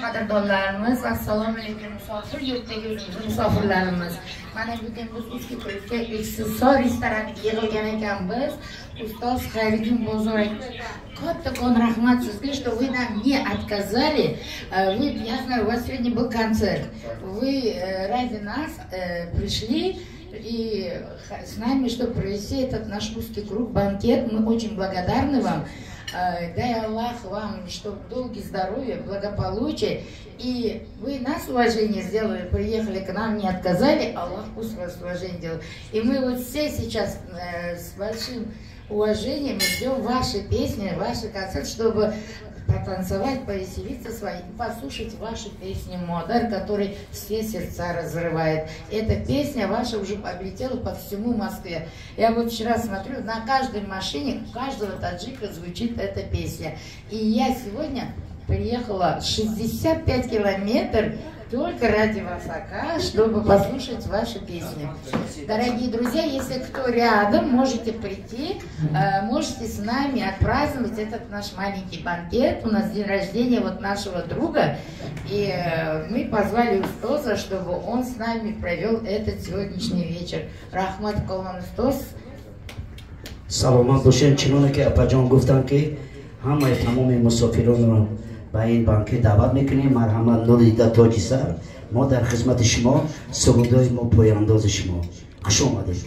Qadrdonlarimiz, assalomu alaykum, musofir yurtdagi o'zimizni musofirlarimiz. Mana bugun biz Узкий круг ga, Sor restoraniga yig'ilgan ekanmiz. Ustoz Xayriddin Bozor, kattakon rahmat sizga, что вы нам не отказали. Вы, я знаю, у вас сегодня был концерт. Вы ради нас пришли и с нами, чтобы провести этот наш узкий круг, банкет. Мы очень благодарны вам. Дай Аллах вам, чтобы долгие здоровья, благополучие. И вы нас уважение сделали, приехали к нам, не отказали. Аллах пусть вас уважение делает. И мы вот все сейчас с большим уважением ждем ваши песни, ваши концерт, чтобы потанцевать, повеселиться с вами, послушать ваши песни «Модар», который все сердца разрывает. Эта песня ваша уже облетела по всему Москве. Я вот вчера смотрю, на каждой машине, у каждого таджика звучит эта песня. И я сегодня приехала 65 километров только ради вас, ака, чтобы послушать ваши песни. Дорогие друзья, если кто рядом, можете прийти, можете с нами отпраздновать этот наш маленький банкет. У нас день рождения вот нашего друга, и мы позвали Устоза, чтобы он с нами провел этот сегодняшний вечер. Раҳмат калон, устоз. Саломат бошем. Чуноне ки апаҷон гуфтанд, ки ҳамаи тамоми мусофиронро ба ин банкет даъват мекунем. Марҳамат, нурида тоҷи сар, мо дар хизмати шумо, сурудои мо пояндози шумо. Хуш омадед.